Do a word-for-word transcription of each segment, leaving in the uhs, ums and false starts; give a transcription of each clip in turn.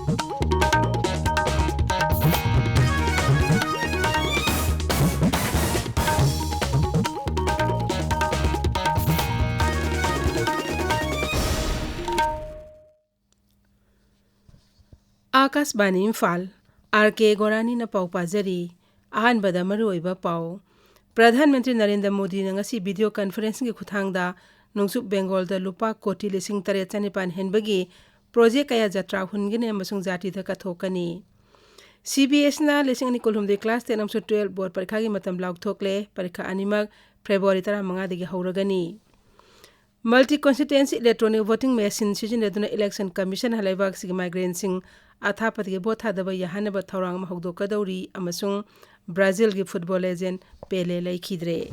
ꯑꯥꯀꯥꯁꯕꯥꯅꯤ Imphal, R ꯀꯦ ꯒꯣꯔꯥꯅꯤꯅ ꯄꯥꯎ ꯄꯥꯖꯔꯤ꯫ ꯑꯍꯥꯟꯕꯗ ꯃꯔꯨꯑꯣꯏꯕ ꯄꯥꯎ꯫ ꯄ꯭ꯔꯙꯥꯟ ꯃꯟꯇ꯭ꯔꯤ ꯅꯔꯦꯟꯗ꯭ꯔ ꯃꯣꯗꯤꯅ ꯉꯁꯤ ꯚꯤꯗꯤꯑꯣ ꯀꯟꯐꯔꯦꯟꯁꯤꯡꯒꯤ ꯈꯨꯠꯊꯥꯡꯗ ꯅꯣꯡꯆꯨꯞ ꯕꯦꯡꯒꯣꯜꯗ ꯂꯨꯄꯥ ꯀꯣꯇꯤ ꯂꯤꯁꯤꯡ ꯇꯔꯦꯠ ꯆꯅꯤꯄꯥꯟ ꯍꯦꯟꯕꯒꯤ ꯄ꯭ꯔꯣꯖꯦꯛ ꯀꯌꯥ ꯖꯇ꯭ꯔꯥ ꯍꯨꯟꯒꯅꯤ ꯑꯃꯁꯨꯡ ꯖꯥꯇꯤꯗ ꯀꯠꯊꯣꯛꯀꯅꯤ꯫ ꯁꯤ ꯕꯤ ꯑꯦꯁ ꯏꯅ ꯂꯤꯁꯤꯡ ꯑꯅꯤ ꯀꯨꯟꯍꯨꯝꯗꯣꯏ ꯀ꯭ꯂꯥꯁ ꯇꯦꯟ ꯑꯃꯁꯨꯡ ꯇꯨꯌꯦꯜꯞ ꯕꯣꯔꯗ ꯄꯔꯤꯈꯥꯒꯤ ꯃꯇꯝ ꯂꯥꯎꯊꯣꯛꯂꯦ꯫ ꯄꯔꯤꯈꯥ ꯑꯅꯤꯃꯛ ꯐꯦꯕ꯭ꯔꯨꯋꯥꯔꯤ ꯇꯔꯥꯃꯉꯥꯗꯒꯤ ꯍꯧꯔꯒꯅꯤ꯫ ꯃꯜꯇꯤ ꯀꯣꯟꯁꯇꯤꯇ꯭ꯋꯦꯟꯁꯤ ꯏꯂꯦꯛꯇ꯭ꯔꯣꯅꯤꯛ ꯚꯣꯇꯤꯡ ꯃꯦꯁꯤꯟ ꯁꯤꯖꯤꯟꯅꯗꯨꯅ ꯏꯂꯦꯛꯁꯟ ꯀꯃꯤꯁꯟꯅ ꯂꯩꯕꯥꯛꯁꯤꯒꯤ ꯃꯥꯏꯒ꯭ꯔꯦꯟꯁꯤꯡ ꯑꯊꯥꯞꯄꯗꯒꯤ ꯚꯣꯠ ꯊꯥꯗꯕ ꯌꯥꯍꯟꯅꯕ ꯊꯧꯔꯥꯡ ꯑꯃ ꯍꯧꯗꯣꯛꯀꯗꯧꯔꯤ ꯑꯃꯁꯨꯡ ꯕ꯭ꯔꯥꯖꯤꯜꯒꯤ ꯐꯨꯠꯕꯣꯜ ꯂꯦꯖꯦꯟ ꯄꯦꯂꯦ ꯂꯩꯈꯤꯗ꯭ꯔꯦ꯫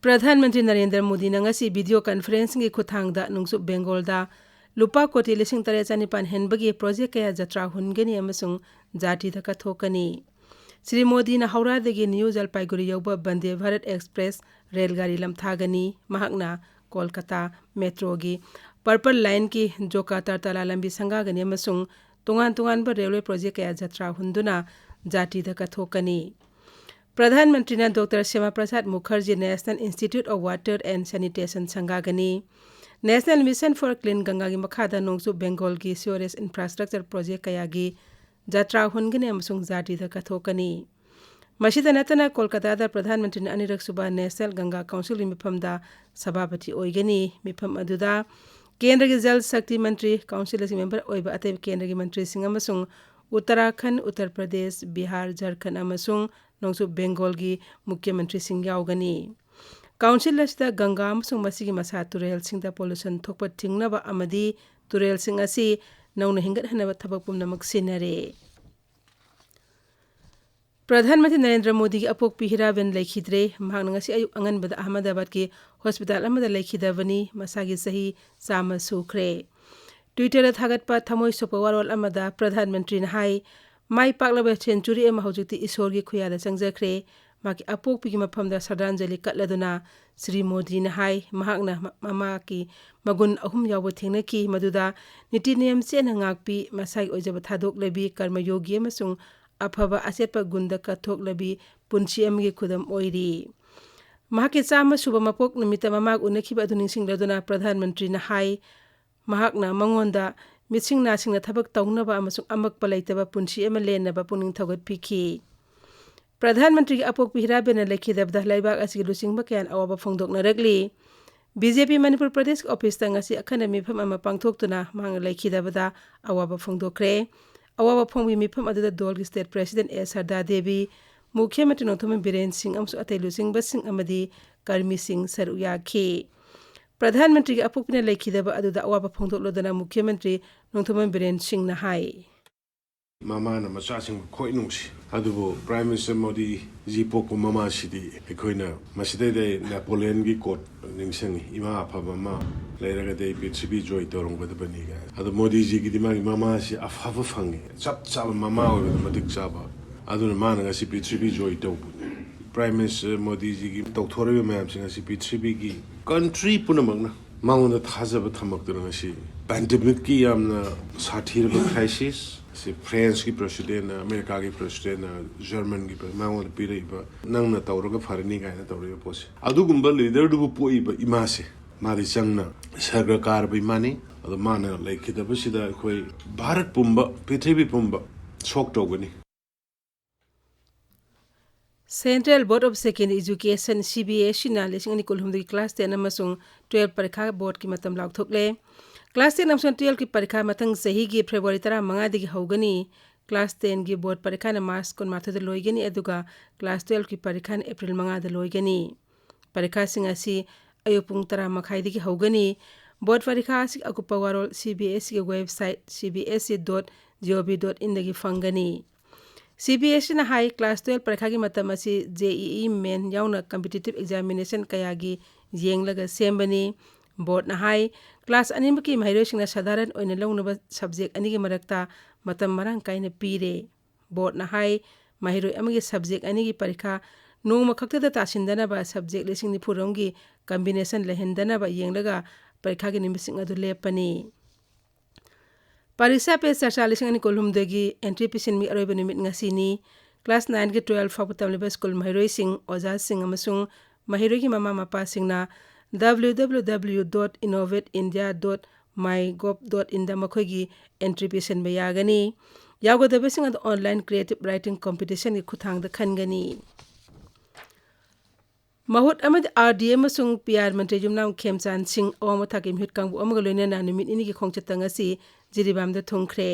ꯄ꯭ꯔꯙꯥꯟ ꯃꯟꯇ꯭ꯔꯤ ꯅꯔꯦꯟꯗ꯭ꯔ ꯃꯣꯗꯤꯅ ꯉꯁꯤ ꯚꯤꯗꯤꯑꯣ ꯀꯟꯐꯔꯦꯟꯁꯤꯡꯒꯤ ꯈꯨꯠꯊꯥꯡꯗ ꯅꯣꯡꯆꯨꯞ ꯕꯦꯡꯒꯣꯜꯗ ꯂꯨꯄꯥ ꯀꯣꯇꯤ ꯂꯤꯁꯤꯡ ꯇꯔꯦꯠ ꯆꯅꯤꯄꯥꯟ ꯍꯦꯟꯕꯒꯤ ꯄ꯭ꯔꯣꯖꯦꯛ ꯀꯌꯥ ꯖꯇ꯭ꯔꯥ ꯍꯨꯟꯒꯅꯤ ꯑꯃꯁꯨꯡ ꯖꯥꯇꯤꯗ ꯀꯠꯊꯣꯛꯀꯅꯤ꯫ ꯁ꯭ꯔꯤ ꯃꯣꯗꯤꯅ ꯍꯧꯔꯥꯗꯒꯤ ꯅ꯭ꯌꯨ ꯖꯜꯄꯥꯏꯒꯨꯔꯤ ꯌꯧꯕ ꯕꯟꯗꯦ ꯚꯥꯔꯠ ꯑꯦꯛꯁꯄ꯭ꯔꯦꯁ ꯔꯦꯜ ꯒꯥꯔꯤ ꯂꯝꯊꯥꯒꯅꯤ꯫ ꯃꯍꯥꯛꯅ ꯀꯣꯜꯀꯇꯥ ꯃꯦꯇ꯭ꯔꯣꯒꯤ ꯄꯔꯄꯜ ꯂꯥꯏꯟꯒꯤ ꯖꯣꯀꯥ ꯇꯔꯇꯂꯥ ꯂꯝꯕꯤ ꯁꯪꯒꯥꯒꯅꯤ ꯑꯃꯁꯨꯡ ꯇꯣꯉꯥꯟ ꯇꯣꯉꯥꯟꯕ ꯔꯦꯜꯋꯦ ꯄ꯭ꯔꯣꯖꯦꯛ ꯀꯌꯥ ꯖꯇ꯭ꯔꯥ ꯍꯨꯟꯗꯨꯅ ꯖꯥꯇꯤꯗ ꯀꯠꯊꯣꯛꯀꯅꯤ꯫ ꯄ꯭ꯔꯙꯥꯟ ꯃꯟꯇ꯭ꯔꯤꯅ doctor Syama Prasad Mookerjee national institute of water and sanitation ꯁꯪꯒꯥꯒꯅꯤ꯫ ꯅꯦꯁꯅꯦꯜ ꯃꯤꯁꯟ ꯐꯣꯔ ꯀ꯭ꯂꯤꯟ ꯒꯪꯒꯥꯒꯤ ꯃꯈꯥꯗ ꯅꯣꯡꯆꯨꯞ ꯕꯦꯡꯒꯣꯜꯒꯤ ꯁꯤꯋꯔꯦꯖ ꯏꯟꯐ꯭ꯔꯥꯁ꯭ꯇ꯭ꯔꯛꯆꯔ ꯄ꯭ꯔꯣꯖꯦꯛ ꯀꯌꯥꯒꯤ ꯖꯇ꯭ꯔꯥ ꯍꯨꯟꯒꯅꯤ ꯑꯃꯁꯨꯡ ꯖꯥꯇꯤꯗ ꯀꯠꯊꯣꯛꯀꯅꯤ꯫ ꯃꯁꯤꯗ ꯅꯠꯇꯅ ꯀꯣꯜꯀꯇꯥꯗ ꯄ꯭ꯔꯙꯥꯟ ꯃꯟꯇ꯭ꯔꯤꯅ ꯑꯅꯤꯔꯛ ꯁꯨꯕ ꯅꯦꯁꯅꯦꯜ ꯒꯪꯒꯥ ꯀꯥꯎꯟꯁꯤꯜꯒꯤ ꯃꯤꯐꯝꯗ ꯁꯚꯥꯄꯇꯤ ꯑꯣꯏꯒꯅꯤ꯫ ꯃꯤꯐꯝ ꯑꯗꯨꯗ ꯀꯦꯟꯗ꯭ꯔꯒꯤ ꯖꯜ ꯁꯛꯇꯤ ꯃꯟꯇ꯭ꯔꯤ, ꯀꯥꯎꯟꯁꯤꯜ ꯑꯁꯤꯒꯤ ꯃꯦꯝꯕꯔ ꯑꯣꯏꯕ ꯑꯇꯩ ꯀꯦꯟꯗ꯭ꯔꯒꯤ ꯃꯟꯇ꯭ꯔꯤꯁꯤꯡ ꯑꯃꯁꯨꯡ ꯎꯠꯇꯔꯥꯈꯟꯗ, ꯎꯠꯇꯔ ꯄ꯭ꯔꯗꯦꯁ, ꯕꯤꯍꯥꯔ, ꯖꯔꯈꯟꯗ ꯑꯃꯁꯨꯡ ꯅꯣꯡꯆꯨꯞ ꯕꯦꯡꯒꯣꯜꯒꯤ ꯃꯨꯈ꯭ꯌ ꯃꯟꯇ꯭ꯔꯤꯁꯤꯡ ꯌꯥꯎꯒꯅꯤ꯫ ꯀꯥꯎꯟꯁꯤꯜ ꯑꯁꯤꯗ ꯒꯪꯒꯥ ꯑꯃꯁꯨꯡ ꯃꯁꯤꯒꯤ ꯃꯁꯥ ꯇꯨꯔꯦꯜꯁꯤꯡꯗ ꯄꯣꯂꯨꯁꯟ ꯊꯣꯛꯄ ꯊꯤꯡꯅꯕ ꯑꯃꯗꯤ ꯇꯨꯔꯦꯜꯁꯤꯡ ꯑꯁꯤ ꯅꯧꯅ ꯍꯤꯡꯒꯠꯍꯟꯅꯕ ꯊꯕꯛ ꯄꯨꯝꯅꯃꯛ ꯁꯤꯟꯅꯔꯦ꯫ ꯄ꯭ꯔꯙꯥꯟ ꯃꯟꯇ꯭ꯔꯤ ꯅꯔꯦꯟꯗ꯭ꯔ ꯃꯣꯗꯤꯒꯤ ꯑꯄꯣꯛꯄꯤ ꯍꯤꯔꯥꯕꯦꯟ ꯂꯩꯈꯤꯗ꯭ꯔꯦ꯫ ꯃꯍꯥꯛꯅ ꯉꯁꯤ ꯑꯌꯨꯛ ꯑꯉꯟꯕꯗ ꯑꯍꯃꯗꯥꯕꯥꯗꯀꯤ ꯍꯣꯁꯄꯤꯇꯥꯜ ꯑꯃꯗ ꯂꯩꯈꯤꯗꯕꯅꯤ꯫ ꯃꯁꯥꯒꯤ ꯆꯍꯤ ꯆꯥꯝꯃ ꯁꯨꯈ꯭ꯔꯦ꯫ Twitter-ꯗ ꯊꯥꯒꯠꯄ ꯊꯃꯣꯏ ꯁꯣꯛꯄ ꯋꯥꯔꯣꯜ ꯑꯃꯗ ꯄ꯭ꯔꯙꯥꯟ ꯃꯟꯇ꯭ꯔꯤꯅ ꯍꯥꯏ, ꯃꯥꯏ ꯄꯥꯛꯂꯕ ꯁꯦꯟꯆꯨꯔꯤ ꯑꯃ ꯍꯧꯖꯤꯛꯇꯤ ꯏꯁꯣꯔꯒꯤ ꯈꯨꯌꯥꯗ ꯆꯪꯖꯈ꯭ꯔꯦ꯫ ꯃꯍꯥꯛꯀꯤ ꯑꯄꯣꯛꯄꯤꯒꯤ ꯃꯐꯝꯗ ꯁ꯭ꯔꯗꯥꯟꯖꯂꯤ ꯀꯠꯂꯗꯨꯅ ꯁ꯭ꯔꯤ ꯃꯣꯗꯤꯅ ꯍꯥꯏ, ꯃꯍꯥꯛꯅ ꯃ-, ꯃꯃꯥꯒꯤ ꯃꯒꯨꯟ ꯑꯍꯨꯝ ꯌꯥꯎꯕ ꯊꯦꯡꯅꯈꯤ, ꯃꯗꯨꯗ ꯅꯤꯇꯤ ꯅꯤꯌꯝ ꯆꯦꯠꯅ ꯉꯥꯛꯄꯤ, ꯃꯁꯥꯒꯤ ꯑꯣꯏꯖꯕ ꯊꯥꯗꯣꯛꯂꯕꯤ, ꯀꯔꯃꯌꯣꯒꯤ ꯑꯃꯁꯨꯡ ꯑꯐꯕ ꯑꯆꯦꯠꯄ ꯒꯨꯟꯗ ꯀꯠꯊꯣꯛꯂꯕꯤ ꯄꯨꯟꯁꯤ ꯑꯃꯒꯤ ꯈꯨꯗꯝ ꯑꯣꯏꯔꯤ꯫ ꯃꯍꯥꯛꯀꯤ ꯆꯥꯝꯃ ꯁꯨꯕ ꯃꯄꯣꯛ ꯅꯨꯃꯤꯠꯇ ꯃꯃꯥꯒ ꯎꯅꯈꯤꯕ ꯑꯗꯨ ꯅꯤꯡꯁꯤꯡꯂꯗꯨꯅ ꯄ꯭ꯔꯙꯥꯟ ꯃꯟꯇ꯭ꯔꯤꯅ ꯍꯥꯏ, ꯃꯍꯥꯛꯅ ꯃꯉꯣꯟꯗ ꯃꯤꯠꯁꯤꯡ ꯅꯥꯁꯤꯡꯅ ꯊꯕꯛ ꯇꯧꯅꯕ ꯑꯃꯁꯨꯡ ꯑꯃꯛꯄ ꯂꯩꯇꯕ ꯄꯨꯟꯁꯤ ꯑꯃ ꯂꯦꯟꯅꯕ ꯄꯨꯛꯅꯤꯡ ꯊꯧꯒꯠꯄꯤꯈꯤ꯫ ꯄ꯭ꯔꯙꯥꯟ ꯃꯟꯇ꯭ꯔꯤꯒꯤ ꯑꯄꯣꯛꯄꯤ ꯍꯤꯔꯥꯕꯦꯟꯅ ꯂꯩꯈꯤꯗꯕꯗ ꯂꯩꯕꯥꯛ ꯑꯁꯤꯒꯤ ꯂꯨꯆꯤꯡꯕ ꯀꯌꯥꯅ ꯑꯋꯥꯕ ꯐꯣꯡꯗꯣꯛꯅꯔꯛꯂꯤ꯫ ꯕꯤ ꯖꯦ ꯄꯤ ꯃꯅꯤꯄꯨꯔ ꯄ꯭ꯔꯗꯦꯁꯀꯤ ꯑꯣꯐꯤꯁꯇ ꯉꯁꯤ ꯑꯈꯟꯅ ꯃꯤꯐꯝ ꯑꯃ ꯄꯥꯡꯊꯣꯛꯇꯨꯅ ꯃꯍꯥꯛꯅ ꯂꯩꯈꯤꯗꯕꯗ ꯑꯋꯥꯕ ꯐꯣꯡꯗꯣꯛꯈ꯭ꯔꯦ꯫ ꯑꯋꯥꯕ ꯐꯣꯡꯕꯒꯤ ꯃꯤꯐꯝ ꯑꯗꯨꯗ ꯗꯣꯜꯒꯤ ꯁ꯭ꯇꯦꯠ ꯄ꯭ꯔꯦꯁꯤꯗꯦꯟ ꯑꯦ ꯁꯔꯗꯥ ꯗꯦꯕꯤ, ꯃꯨꯈ꯭ꯌ ꯃꯟꯇ꯭ꯔꯤ ꯅꯣꯡꯊꯣꯝꯕꯝ ꯕꯤꯔꯦꯟ ꯁꯤꯡ ꯑꯃꯁꯨꯡ ꯑꯇꯩ ꯂꯨꯆꯤꯡꯕꯁꯤꯡ ꯑꯃꯗꯤ ꯀꯔꯃꯤꯁꯤꯡ ꯁꯔꯨꯛ ꯌꯥꯈꯤ꯫ ꯄ꯭ꯔꯙꯥꯟ ꯃꯟꯇ꯭ꯔꯤꯒꯤ ꯑꯄꯣꯛꯄꯤꯅ ꯂꯩꯈꯤꯗꯕ ꯑꯗꯨꯗ ꯑꯋꯥꯕ ꯐꯣꯡꯗꯣꯛꯂꯗꯨꯅ ꯃꯨꯈ꯭ꯌ ꯃꯟꯇ꯭ꯔꯤ ꯅꯣꯡꯊꯣꯝꯕꯝ ꯕꯤꯔꯦꯟ ꯁꯤꯡꯅ ꯍꯥꯏ꯫ ꯃꯃꯥꯅ ꯃꯆꯥꯁꯤꯡꯕꯨ ꯈ꯭ꯋꯥꯏ ꯅꯨꯡꯁꯤ꯫ ꯑꯗꯨꯕꯨ ꯄ꯭ꯔꯥꯏꯝ ꯃꯤꯅꯤꯁꯇꯔ ꯃꯣꯗꯤꯖꯤ ꯄꯣꯛꯄ ꯃꯃꯥꯁꯤꯗꯤ ꯑꯩꯈꯣꯏꯅ ꯃꯁꯤꯗꯩꯗ ꯑꯩ ꯅꯦꯄꯣꯂꯤꯌꯟꯒꯤ ꯀꯣꯠ ꯅꯤꯡꯁꯤꯡꯉꯤ, "ꯏꯃꯥ ꯑꯐꯕ ꯑꯃ ꯂꯩꯔꯒꯗꯤ ꯑꯩ ꯄ꯭ꯔꯤꯊꯤꯕꯤ ꯖꯣꯏ ꯇꯧꯔꯝꯒꯗꯕꯅꯤ" ꯀꯥꯏꯅ꯫ ꯑꯗꯣ ꯃꯣꯗꯤꯖꯤꯒꯤꯗꯤ ꯃꯥꯒꯤ ꯃꯃꯥꯁꯤ ꯑꯐꯕ ꯐꯪꯉꯤ, ꯆꯞ ꯆꯥꯕ ꯃꯃꯥ ꯑꯣꯏꯕꯗ ꯃꯇꯤꯛ ꯆꯥꯕ꯫ ꯑꯗꯨꯅ ꯃꯥꯅ ꯉꯁꯤ ꯄ꯭ꯔꯤꯊꯤꯕꯤ ꯖꯣꯏ ꯇꯧꯕꯅꯤ꯫ ꯄ꯭ꯔꯥꯏꯝ ꯃꯤꯅꯤꯁꯇꯔ ꯃꯣꯗꯤꯖꯤꯒꯤ ꯇꯧꯊꯣꯔꯛꯏꯕ ꯃꯌꯥꯝꯁꯤ ꯉꯁꯤ ꯄ꯭ꯔꯤꯊꯤꯕꯤꯒꯤ ꯀꯟꯇ꯭ꯔꯤ ꯄꯨꯝꯅꯃꯛꯅ ꯃꯉꯣꯟꯗ ꯊꯥꯖꯕ ꯊꯝꯃꯛꯇꯨꯅ ꯉꯁꯤ ꯄꯦꯟꯗꯦꯃꯤꯛꯀꯤ ꯌꯥꯝꯅ ꯁꯥꯊꯤꯔꯕ ꯀ꯭ꯔꯥꯏꯁꯤꯁ ꯑꯁꯤ ꯐ꯭ꯔꯦꯟꯁꯀꯤ ꯄ꯭ꯔꯦꯁꯤꯗꯦꯟꯅ, ꯑꯃꯦꯔꯤꯀꯥꯒꯤ ꯄ꯭ꯔꯦꯁꯤꯗꯦꯟꯅ, ꯖꯔꯃꯟꯒꯤ ꯄ꯭ꯔꯦ-, ꯃꯉꯣꯟꯗ ꯄꯤꯔꯛꯏꯕ "ꯅꯪꯅ ꯇꯧꯔꯒ ꯐꯔꯅꯤ" ꯀꯥꯏꯅ ꯇꯧꯔꯛꯏꯕ ꯄꯣꯠꯁꯦ, ꯑꯗꯨꯒꯨꯝꯕ ꯂꯤꯗꯔꯗꯨꯕꯨ ꯄꯣꯛꯏꯕ ꯏꯃꯥꯁꯦ, ꯃꯥꯗꯤ ꯆꯪꯅ ꯁꯔꯒ ꯀꯥꯔꯕ ꯏꯃꯥꯅꯤ꯫ ꯑꯗꯣ ꯃꯥꯅ ꯂꯩꯈꯤꯗꯕꯁꯤꯗ ꯑꯩꯈꯣꯏ ꯚꯥꯔꯠ ꯄꯨꯝꯕ, ꯄ꯭ꯔꯤꯊꯤꯕꯤ ꯄꯨꯝꯕ ꯁꯣꯛ ꯇꯧꯒꯅꯤ꯫ Central Board of Secondary Education, C B S E-ꯅ ꯂꯤꯁꯤꯡ ꯑꯅꯤ ꯀꯨꯟꯍꯨꯝꯗꯣꯏꯒꯤ class ten ꯑꯃꯁꯨꯡ twelve ꯄꯔꯤꯈꯥ ꯕꯣꯔꯗꯀꯤ ꯃꯇꯝ ꯂꯥꯎꯊꯣꯛꯂꯦ꯫ Class ten ꯑꯃꯁꯨꯡ twelve-ꯀꯤ ꯄꯔꯤꯈꯥ ꯃꯊꯪ ꯆꯍꯤꯒꯤ February ꯇꯔꯥꯃꯉꯥꯗꯒꯤ ꯍꯧꯒꯅꯤ꯫ Class ten-ꯒꯤ ꯕꯣꯔꯗ ꯄꯔꯤꯈꯥꯅ March ꯀꯨꯟꯃꯥꯊꯣꯏꯗ ꯂꯣꯏꯒꯅꯤ, ꯑꯗꯨꯒ class twelve-ꯀꯤ ꯄꯔꯤꯈꯥꯅ April ꯃꯉꯥꯗ ꯂꯣꯏꯒꯅꯤ꯫ ꯄꯔꯤꯈꯥꯁꯤꯡ ꯑꯁꯤ ꯑꯌꯨꯛ ꯄꯨꯡ ꯇꯔꯥ ꯃꯈꯥꯏꯗꯒꯤ ꯍꯧꯒꯅꯤ꯫ ꯕꯣꯔꯗ ꯄꯔꯤꯈꯥ ꯑꯁꯤꯒꯤ ꯑꯀꯨꯞꯄ ꯋꯥꯔꯣꯜ C B S E-ꯒꯤ website C B S E dot G O V dot in-ꯗꯒꯤ ꯐꯪꯒꯅꯤ꯫ C B S E-ꯅ ꯍꯥꯏ, class twelve ꯄꯔꯤꯈꯥꯒꯤ ꯃꯇꯝ ꯑꯁꯤ J E E main ꯌꯥꯎꯅ competitive examination ꯀꯌꯥꯒꯤ ꯌꯦꯡꯂꯒ ꯁꯦꯝꯕꯅꯤ꯫ ꯕꯣꯔꯗꯅ ꯍꯥꯏ, ꯀ꯭ꯂꯥꯁ ꯑꯅꯤꯃꯛꯀꯤ ꯃꯍꯩꯔꯣꯏꯁꯤꯡꯅ ꯁꯙꯥꯔꯟ ꯑꯣꯏꯅ ꯂꯧꯅꯕ ꯁꯕꯖꯦꯛ ꯑꯅꯤꯒꯤ ꯃꯔꯛꯇ ꯃꯇꯝ ꯃꯔꯥꯡ ꯀꯥꯏꯅ ꯄꯤꯔꯦ꯫ ꯕꯣꯔꯗꯅ ꯍꯥꯏ, ꯃꯍꯩꯔꯣꯏ ꯑꯃꯒꯤ ꯁꯕꯖꯦꯛ ꯑꯅꯤꯒꯤ ꯄꯔꯤꯈꯥ ꯅꯣꯡꯃ ꯈꯛꯇꯗ ꯇꯥꯁꯤꯟꯗꯅꯕ ꯁꯕꯖꯦꯛ ꯂꯤꯁꯤꯡ ꯅꯤꯐꯨ ꯔꯣꯝꯒꯤ ꯀꯝꯕꯤꯅꯦꯁꯟ ꯂꯩꯍꯟꯗꯅꯕ ꯌꯦꯡꯂꯒ ꯄꯔꯤꯈꯥꯒꯤ ꯅꯨꯃꯤꯠꯁꯤꯡ ꯑꯗꯨ ꯂꯦꯞꯄꯅꯤ꯫ ꯄꯔꯤꯈꯥ ꯄꯦ ꯆꯔꯆꯥ ꯂꯤꯁꯤꯡ ꯑꯅꯤ ꯀꯨꯟꯍꯨꯝꯗꯣꯏꯒꯤ ꯑꯦꯟꯇ꯭ꯔꯤ ꯄꯤꯁꯤꯟꯕꯒꯤ ꯑꯔꯣꯏꯕ ꯅꯨꯃꯤꯠ ꯉꯁꯤꯅꯤ꯫ ꯀ꯭ꯂꯥꯁ ꯅꯥꯏꯟꯒꯤ ꯇꯨꯋꯦꯜꯐ ꯐꯥꯎꯕ ꯇꯝꯂꯤꯕ ꯁ꯭ꯀꯨꯜ ꯃꯍꯩꯔꯣꯏꯁꯤꯡ, ꯑꯣꯖꯥꯁꯤꯡ ꯑꯃꯁꯨꯡ ꯃꯍꯩꯔꯣꯏꯒꯤ ꯃꯃꯥ ꯃꯄꯥꯁꯤꯡꯅ www.innovateindia.mygov.in ꯗ ꯃꯈꯣꯏꯒꯤ ꯑꯦꯟꯇ꯭ꯔꯤ ꯄꯤꯁꯤꯟꯕ ꯌꯥꯒꯅꯤ꯫ ꯌꯥꯎꯒꯗꯕꯁꯤꯡ ꯑꯗꯨ ꯑꯣꯟꯂꯥꯏꯟ ꯀ꯭ꯔꯤꯌꯦꯇꯤꯚ ꯔꯥꯏꯇꯤꯡ ꯀꯝꯄꯤꯇꯤꯁꯟꯒꯤ ꯈꯨꯠꯊꯥꯡꯗ ꯈꯟꯒꯅꯤ꯫ ꯃꯍꯨꯠ ꯑꯃꯗꯤ ꯑꯥꯔ ꯗꯤ ꯑꯃꯁꯨꯡ ꯄꯤ ꯑꯥꯔ ꯃꯟꯇ꯭ꯔꯤ ꯌꯨꯝꯅꯥꯝ ꯈꯦꯝꯆꯥꯟ ꯁꯤꯡ ꯑꯋꯥꯡꯕ ꯊꯥꯛꯀꯤ ꯃꯤꯍꯨꯠ ꯀꯥꯡꯕꯨ ꯑꯃꯒ ꯂꯣꯏꯅꯅ ꯅꯨꯃꯤꯠ ꯅꯤꯅꯤꯒꯤ ꯈꯣꯡꯆꯠꯇ ꯉꯁꯤ ꯖꯤꯔꯤꯕꯥꯝꯗ ꯊꯨꯡꯈ꯭ꯔꯦ꯫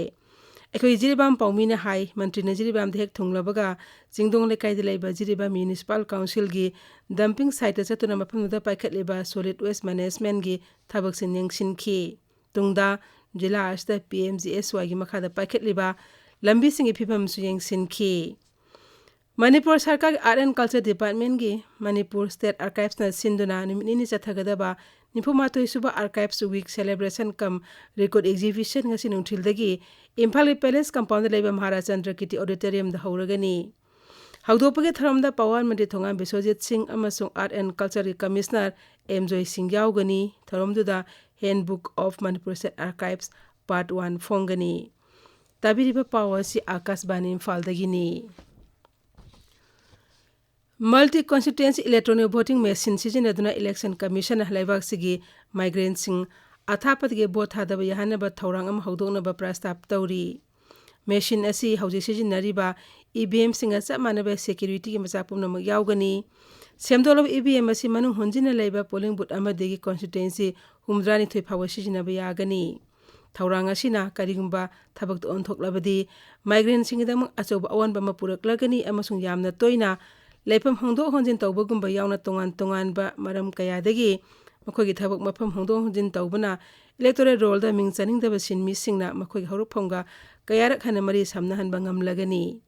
ꯑꯩꯈꯣꯏ ꯖꯤꯔꯤꯕꯥꯝ ꯄꯥꯎꯃꯤꯅ ꯍꯥꯏ, ꯃꯟꯇ꯭ꯔꯤꯅ ꯖꯤꯔꯤꯕꯥꯝꯗ ꯍꯦꯛ ꯊꯨꯡꯂꯕꯒ ꯆꯤꯡꯗꯣꯡ ꯂꯩꯀꯥꯏꯗ ꯂꯩꯕ ꯖꯤꯔꯤꯕꯥꯝ ꯃ꯭ꯌꯨꯅꯤꯁꯤꯄꯥꯜ ꯀꯥꯎꯟꯁꯤꯜꯒꯤ ꯗꯝꯄꯤꯡ ꯁꯥꯏꯠꯇ ꯆꯠꯇꯨꯅ ꯃꯐꯝꯗꯨꯗ ꯄꯥꯏꯈꯠꯂꯤꯕ ꯁꯣꯂꯤꯗ ꯋꯦꯁ ꯃꯦꯅꯦꯖꯃꯦꯟꯒꯤ ꯊꯕꯛꯁꯤꯡ ꯌꯦꯡꯁꯤꯟꯈꯤ꯫ ꯇꯨꯡꯗ ꯖꯤꯂꯥ ꯑꯁꯤꯗ ꯄꯤ ꯑꯦꯝ ꯖꯤ ꯑꯦꯁ ꯋꯥꯏꯒꯤ ꯃꯈꯥꯗ ꯄꯥꯏꯈꯠꯂꯤꯕ ꯂꯝꯕꯤꯁꯤꯡꯒꯤ ꯐꯤꯕꯝꯁꯨ ꯌꯦꯡꯁꯤꯟꯈꯤ꯫ ꯃꯅꯤꯄꯨꯔ ꯁꯔꯀꯥꯔꯒꯤ ꯑꯥꯔꯠ ꯑꯦꯟ ꯀꯜꯆꯔ ꯗꯤꯄꯥꯔꯠꯃꯦꯟꯒꯤ ꯃꯅꯤꯄꯨꯔ ꯁ꯭ꯇꯦꯠ ꯑꯥꯔꯀꯥꯏꯚꯁꯅ ꯁꯤꯟꯗꯨꯅ ꯅꯨꯃꯤꯠ ꯅꯤꯅꯤ ꯆꯠꯊꯒꯗꯕ ꯅꯤꯐꯨ ꯃꯥꯊꯣꯏ ꯁꯨꯕ ꯑꯥꯔꯀꯥꯏꯚꯁ ꯋꯤꯛ ꯁꯦꯂꯦꯕ꯭ꯔꯦꯁꯟ ꯀꯝ ꯔꯤꯀꯣꯔꯗ ꯑꯦꯛꯖꯤꯕꯤꯁꯟ ꯉꯁꯤ ꯅꯨꯡꯊꯤꯜꯗꯒꯤ ꯏꯝꯐꯥꯜꯒꯤ ꯄꯦꯂꯦꯁ ꯀꯝꯄꯥꯎꯟꯗ ꯂꯩꯕ ꯃꯍꯥꯔꯥꯖ ꯆꯟꯗ꯭ꯔꯀꯤꯔꯇꯤ ꯑꯣꯗꯤꯇꯣꯔꯤꯌꯝꯗ ꯍꯧꯔꯒꯅꯤ꯫ ꯍꯧꯗꯣꯛꯄꯒꯤ ꯊꯧꯔꯝꯗ ꯄꯥꯋꯔ ꯃꯟꯇ꯭ꯔꯤ ꯊꯣꯉꯥꯝ ꯕꯤꯁ꯭ꯋꯖꯤꯠ ꯁꯤꯡ ꯑꯃꯁꯨꯡ ꯑꯥꯔꯠ ꯑꯦꯟ ꯀꯜꯆꯔꯒꯤ ꯀꯃꯤꯁꯅꯔ ꯑꯦꯝ ꯖꯣꯏ ꯁꯤꯡ ꯌꯥꯎꯒꯅꯤ꯫ ꯊꯧꯔꯝꯗꯨꯗ Handbook of Manipur State Archives Part one ꯐꯣꯡꯒꯅꯤ꯫ ꯇꯥꯕꯤꯔꯤꯕ ꯄꯥꯎ ꯑꯁꯤ ꯑꯥꯀꯥꯁꯕꯥꯅꯤ ꯏꯝꯐꯥꯜꯗꯒꯤꯅꯤ꯫ ꯃꯜꯇꯤ ꯀꯣꯟꯁꯇꯤꯇ꯭ꯋꯦꯟꯁꯤ ꯏꯂꯦꯛꯇ꯭ꯔꯣꯅꯤꯛ ꯚꯣꯇꯤꯡ ꯃꯦꯁꯤꯟ ꯁꯤꯖꯤꯟꯅꯗꯨꯅ ꯏꯂꯦꯛꯁꯟ ꯀꯃꯤꯁꯟꯅ ꯂꯩꯕꯥꯛꯁꯤꯒꯤ ꯃꯥꯏꯒ꯭ꯔꯦꯟꯁꯤꯡ ꯑꯊꯥꯞꯄꯗꯒꯤ ꯚꯣꯠ ꯊꯥꯗꯕ ꯌꯥꯍꯟꯅꯕ ꯊꯧꯔꯥꯡ ꯑꯃ ꯍꯧꯗꯣꯛꯅꯕ ꯄ꯭ꯔꯁꯇꯥꯕ ꯇꯧꯔꯤ꯫ ꯃꯦꯁꯤꯟ ꯑꯁꯤ ꯍꯧꯖꯤꯛ ꯁꯤꯖꯤꯟꯅꯔꯤꯕ ꯏ ꯚꯤ ꯑꯦꯝꯁꯤꯡꯒ ꯆꯞ ꯃꯥꯟꯅꯕ ꯁꯦꯀ꯭ꯌꯨꯔꯤꯇꯤꯒꯤ ꯃꯆꯥꯛ ꯄꯨꯝꯅꯃꯛ ꯌꯥꯎꯒꯅꯤ꯫ ꯁꯦꯝꯗꯣꯛꯂꯕ ꯏ ꯚꯤ ꯑꯦꯝ ꯑꯁꯤ ꯃꯅꯨꯡ ꯍꯨꯟꯖꯤꯟꯅ ꯂꯩꯕ ꯄꯣꯂꯤꯡ ꯕꯨꯊ ꯑꯃꯗꯒꯤ ꯀꯣꯟꯁꯇꯤꯇ꯭ꯋꯦꯟꯁꯤ ꯍꯨꯝꯐꯨꯇꯔꯥꯅꯤꯊꯣꯏ ꯐꯥꯎꯕ ꯁꯤꯖꯤꯟꯅꯕ ꯌꯥꯒꯅꯤ꯫ ꯊꯧꯔꯥꯡ ꯑꯁꯤꯅ ꯀꯔꯤꯒꯨꯝꯕ ꯊꯕꯛꯇ ꯑꯣꯟꯊꯣꯛꯂꯕꯗꯤ ꯃꯥꯏꯒ꯭ꯔꯦꯟꯁꯤꯡꯒꯤꯗꯃꯛ ꯑꯆꯧꯕ ꯑꯑꯣꯟꯕ ꯑꯃ ꯄꯨꯔꯛꯂꯒꯅꯤ ꯑꯃꯁꯨꯡ ꯌꯥꯝꯅ ꯇꯣꯏꯅ ꯂꯩꯐꯝ ꯍꯣꯡꯗꯣꯛ ꯍꯣꯟꯖꯤꯟ ꯇꯧꯕꯒꯨꯝꯕ ꯌꯥꯎꯅ ꯇꯣꯉꯥꯟ ꯇꯣꯉꯥꯟꯕ ꯃꯔꯝ ꯀꯌꯥꯗꯒꯤ ꯃꯈꯣꯏꯒꯤ ꯊꯕꯛ ꯃꯐꯝ ꯍꯣꯡꯗꯣꯛ ꯍꯣꯟꯖꯤꯟ ꯇꯧꯕꯅ ꯏꯂꯦꯛꯇꯣꯔꯦꯜ ꯔꯣꯜꯗ ꯃꯤꯡ ꯆꯟꯅꯤꯡꯗꯕ ꯁꯤꯟꯃꯤꯁꯤꯡꯅ ꯃꯈꯣꯏꯒꯤ ꯍꯧꯔꯛꯐꯝꯒ ꯀꯌꯥꯔꯛ ꯍꯟꯅ ꯃꯔꯤ ꯁꯝꯅꯍꯟꯕ ꯉꯝꯂꯒꯅꯤ꯫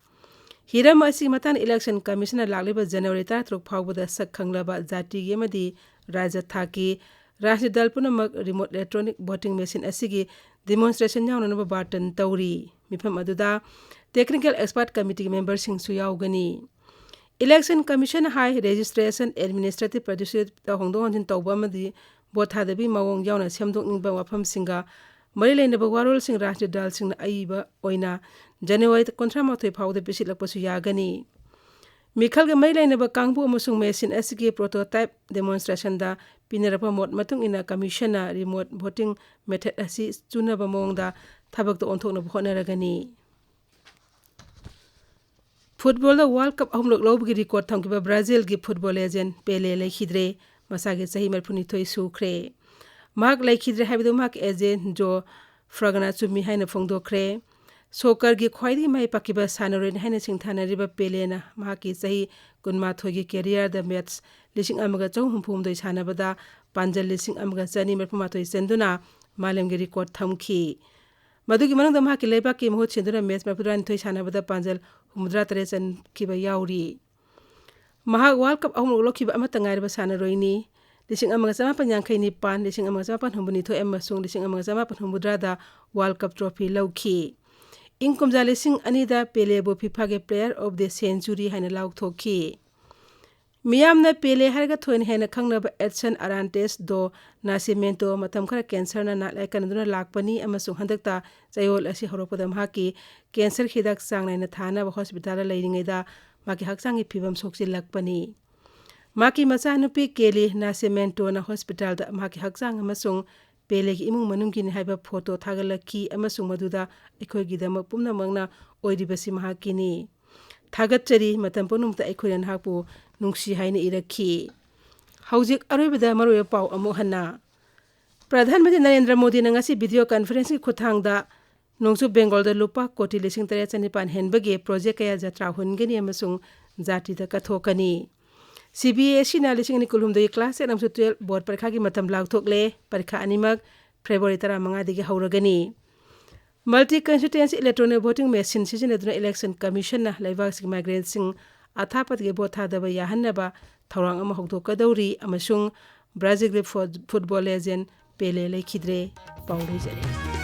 ꯍꯤꯔꯝ ꯑꯁꯤꯒꯤ ꯃꯇꯥꯡꯗ ꯏꯂꯦꯛꯁꯟ ꯀꯃꯤꯁꯟꯅ ꯂꯥꯛꯂꯤꯕ ꯖꯅꯋꯥꯔꯤ ꯇꯔꯥꯇꯔꯨꯛ ꯐꯥꯎꯕꯗ ꯁꯛ ꯈꯪꯂꯕ ꯖꯥꯇꯤꯒꯤ ꯑꯃꯗꯤ ꯔꯥꯖ꯭ꯌ ꯊꯥꯛꯀꯤ ꯔꯥꯖꯅꯤꯇꯤ ꯗꯜ ꯄꯨꯝꯅꯃꯛ remote electronic voting machine ꯑꯁꯤꯒꯤ demonstration ꯌꯥꯎꯅꯅꯕ ꯕꯥꯔꯇꯟ ꯇꯧꯔꯤ꯫ ꯃꯤꯐꯝ ꯑꯗꯨꯗ technical expert committee memberꯁꯤꯡꯁꯨ ꯌꯥꯎꯒꯅꯤ꯫ Election Commission ꯍꯥꯏ registration, administrative procedure ꯍꯣꯡꯗꯣꯛ ꯍꯣꯡꯖꯤꯟ ꯇꯧꯕ ꯑꯃꯗꯤ ꯚꯣꯠ ꯊꯥꯗꯕꯒꯤ ꯃꯑꯣꯡ ꯌꯥꯎꯅ ꯁꯦꯝꯗꯣꯛꯅꯤꯡꯕ ꯋꯥꯐꯝꯁꯤꯡꯒ ꯃꯔꯤ ꯂꯩꯅꯕ ꯋꯥꯔꯣꯜꯁꯤꯡ ꯔꯥꯖꯅꯤꯇꯤ ꯗꯜꯁꯤꯡꯅ ꯑꯏꯕ ꯑꯣꯏꯅ ꯖꯅꯋꯥꯔꯤ ꯀꯨꯟꯊ꯭ꯔꯥ ꯃꯥꯊꯣꯏ ꯐꯥꯎꯕꯗ ꯄꯤꯁꯤꯜꯂꯛꯄꯁꯨ ꯌꯥꯒꯅꯤ꯫ ꯃꯤꯈꯜꯒ ꯃꯔꯤ ꯂꯩꯅꯕ ꯀꯥꯡꯕꯨ ꯑꯃꯁꯨꯡ machine ꯑꯁꯤꯒꯤ prototype demonstrationꯗ ꯄꯤꯅꯔꯛꯄ ꯃꯣꯠ ꯃꯇꯨꯡ ꯏꯟꯅ commissionꯅ remote voting method ꯑꯁꯤ ꯆꯨꯅꯕ ꯃꯑꯣꯡꯗ ꯊꯕꯛꯇ ꯑꯣꯟꯊꯣꯛꯅꯕ ꯍꯣꯠꯅꯔꯒꯅꯤ꯫ Footballꯗ World Cup ꯑꯍꯨꯝꯂꯛ ꯂꯧꯕꯒꯤ record ꯊꯝꯈꯤꯕ Brazilꯒꯤ football legend Pele ꯂꯩꯈꯤꯗ꯭ꯔꯦ꯫ ꯃꯁꯥꯒꯤ ꯆꯍꯤ ꯃꯔꯤꯐꯨꯅꯤꯊꯣꯏ ꯁꯨꯈ꯭ꯔꯦ꯫ ꯃꯍꯥꯛ ꯂꯩꯈꯤꯗ꯭ꯔꯦ ꯍꯥꯏꯕꯗꯨ ꯃꯍꯥꯛꯀꯤ agent Joe Fragna ꯆꯨꯝꯃꯤ ꯍꯥꯏꯅ ꯐꯣꯡꯗꯣꯛꯈ꯭ꯔꯦ꯫ Soccerꯒꯤ ꯈ꯭ꯋꯥꯏꯗꯒꯤ ꯃꯥꯏ ꯄꯥꯛꯈꯤꯕ ꯁꯥꯟꯅꯔꯣꯏꯅꯤ ꯍꯥꯏꯅ ꯁꯤꯡꯊꯥꯅꯔꯤꯕ Peleꯅ ꯃꯍꯥꯛꯀꯤ ꯆꯍꯤ ꯀꯨꯟꯃꯥꯊꯣꯏꯒꯤ careerꯗ match ꯂꯤꯁꯤꯡ ꯑꯃꯒ ꯆꯍꯨꯝ ꯍꯨꯝꯐꯨ ꯍꯨꯝꯗꯣꯏ ꯁꯥꯟꯅꯕꯗ ꯄꯥꯟꯖꯜ ꯂꯤꯁꯤꯡ ꯑꯃꯒ ꯆꯅꯤ ꯃꯔꯤꯐꯨ ꯃꯥꯊꯣꯏ ꯆꯟꯗꯨꯅ ꯃꯥꯂꯦꯝꯒꯤ record ꯊꯝꯈꯤ꯫ ꯃꯗꯨꯒꯤ ꯃꯅꯨꯡꯗ ꯃꯍꯥꯛꯀꯤ ꯂꯩꯕꯥꯛꯀꯤ ꯃꯍꯨꯠ ꯁꯤꯟꯗꯨꯅ match ꯃꯔꯤꯐꯨꯇꯔꯥꯅꯤꯊꯣꯏ ꯁꯥꯟꯅꯕꯗ ꯄꯥꯟꯖꯜ ꯍꯨꯝꯐꯨꯇꯔꯥ ꯇꯔꯦꯠ ꯆꯟꯈꯤꯕ ꯌꯥꯎꯔꯤ꯫ ꯃꯍꯥꯛ World Cup ꯑꯍꯨꯝꯂꯛ ꯂꯧꯈꯤꯕ ꯑꯃꯠꯇ ꯉꯥꯏꯔꯕ ꯁꯥꯟꯅꯔꯣꯏꯅꯤ꯫ ꯂꯤꯁꯤꯡ ꯑꯃꯒ ꯆꯃꯥꯄꯟ ꯌꯥꯡꯈꯩ ꯅꯤꯄꯥꯟ, ꯂꯤꯁꯤꯡ ꯑꯃꯒ ꯆꯃꯥꯄꯟ ꯍꯨꯝꯐꯨ ꯅꯤꯊꯣꯏ ꯑꯃꯁꯨꯡ ꯂꯤꯁꯤꯡ ꯑꯃꯒ ꯆꯃꯥꯄꯟ ꯍꯨꯝꯐꯨꯇꯔꯥꯗ World Cup trophy ꯂꯧꯈꯤ꯫ ꯏꯪ ꯀꯨꯝꯖꯥ ꯂꯤꯁꯤꯡ ꯑꯅꯤꯗ Peleꯕꯨ FIFAꯒꯤ Player of the Century ꯍꯥꯏꯅ ꯂꯥꯎꯊꯣꯛꯈꯤ꯫ ꯃꯤꯌꯥꯝꯅ Pele ꯍꯥꯏꯔꯒ ꯊꯣꯏꯅ ꯍꯦꯟꯅ ꯈꯪꯅꯕ Edson Arantes do Nascimento ꯃꯇꯝ ꯈꯔ cancerꯅ ꯅꯥꯠ ꯂꯥꯏꯀꯟꯗꯨꯅ ꯂꯥꯛꯄꯅꯤ ꯑꯃꯁꯨꯡ ꯍꯟꯗꯛꯇ ꯆꯌꯣꯜ ꯑꯁꯤ ꯍꯧꯔꯛꯄꯗ ꯃꯍꯥꯛꯀꯤ cancer ꯍꯤꯗꯥꯛ ꯆꯥꯡ ꯅꯥꯏꯅ ꯊꯥꯅꯕ hospitalꯗ ꯂꯩꯔꯤꯉꯩꯗ ꯃꯍꯥꯛꯀꯤ ꯍꯛꯆꯥꯡꯒꯤ ꯐꯤꯕꯝ ꯁꯣꯛꯆꯤꯜꯂꯛꯄꯅꯤ꯫ ꯃꯍꯥꯛꯀꯤ ꯃꯆꯥꯅꯨꯄꯤ Kelly Nascimentona hospitalꯗ ꯃꯍꯥꯛꯀꯤ ꯍꯛꯆꯥꯡ ꯑꯃꯁꯨꯡ Peleꯒꯤ ꯏꯃꯨꯡ ꯃꯅꯨꯡꯒꯤꯅꯤ ꯍꯥꯏꯕ photo ꯊꯥꯒꯠꯂꯛꯈꯤ ꯑꯃꯁꯨꯡ ꯃꯗꯨꯗ "ꯑꯩꯈꯣꯏꯒꯤꯗꯃꯛ ꯄꯨꯝꯅꯃꯛꯅ ꯑꯣꯏꯔꯤꯕꯁꯤ ꯃꯍꯥꯛꯀꯤꯅꯤ꯫ ꯊꯥꯒꯠꯆꯔꯤ, ꯃꯇꯝ ꯄꯨꯝꯅꯃꯛꯇ ꯑꯩꯈꯣꯏꯅ ꯅꯍꯥꯛꯄꯨ ꯅꯨꯡꯁꯤ" ꯍꯥꯏꯅ ꯏꯔꯛꯈꯤ꯫ ꯍꯧꯖꯤꯛ ꯑꯔꯣꯏꯕꯗ ꯃꯔꯨꯑꯣꯏꯕ ꯄꯥꯎ ꯑꯃꯨꯛ ꯍꯟꯅ꯫ ꯄ꯭ꯔꯙꯥꯟ ꯃꯟꯇ꯭ꯔꯤ ꯅꯔꯦꯟꯗ꯭ꯔ ꯃꯣꯗꯤꯅ ꯉꯁꯤ video conferenceꯀꯤ ꯈꯨꯠꯊꯥꯡꯗ ꯅꯣꯡꯆꯨꯞ ꯕꯦꯡꯒꯣꯜꯗ ꯂꯨꯄꯥ ꯀꯣꯇꯤ ꯂꯤꯁꯤꯡ ꯇꯔꯦꯠ ꯆꯅꯤꯄꯥꯟ ꯍꯦꯟꯕꯒꯤ project ꯀꯌꯥ ꯖꯇ꯭ꯔꯥ ꯍꯨꯟꯒꯅꯤ ꯑꯃꯁꯨꯡ ꯖꯥꯇꯤꯗ ꯀꯠꯊꯣꯛꯀꯅꯤ꯫ CBSEꯅ ꯂꯤꯁꯤꯡ ꯑꯅꯤ ꯀꯨꯟꯍꯨꯝꯗꯣꯏꯒꯤ class ten ꯑꯃꯁꯨꯡ twelve board ꯄꯔꯤꯈꯥꯒꯤ ꯃꯇꯝ ꯂꯥꯎꯊꯣꯛꯂꯦ꯫ ꯄꯔꯤꯈꯥ ꯑꯅꯤꯃꯛ February ꯇꯔꯥꯃꯉꯥꯗꯒꯤ ꯍꯧꯔꯒꯅꯤ꯫ Multi constituency electronic voting machine ꯁꯤꯖꯤꯟꯅꯗꯨꯅ Election Commissionꯅ ꯂꯩꯕꯥꯛꯁꯤꯡꯒꯤ migrantꯁꯤꯡ ꯑꯊꯥꯞꯄꯗꯒꯤ ꯚꯣꯠ ꯊꯥꯗꯕ ꯌꯥꯍꯟꯅꯕ ꯊꯧꯔꯥꯡ ꯑꯃ ꯍꯧꯗꯣꯛꯀꯗꯧꯔꯤ ꯑꯃꯁꯨꯡ ꯕ꯭ꯔꯥꯖꯤꯜꯒꯤ ꯐꯨꯠ-, ꯐꯨꯠꯕꯣꯜ ꯂꯦꯖꯦꯟ ꯄꯦꯂꯦ ꯂꯩꯈꯤꯗ꯭ꯔꯦ꯫ ꯄꯥꯎ ꯂꯣꯏꯖꯔꯦ꯫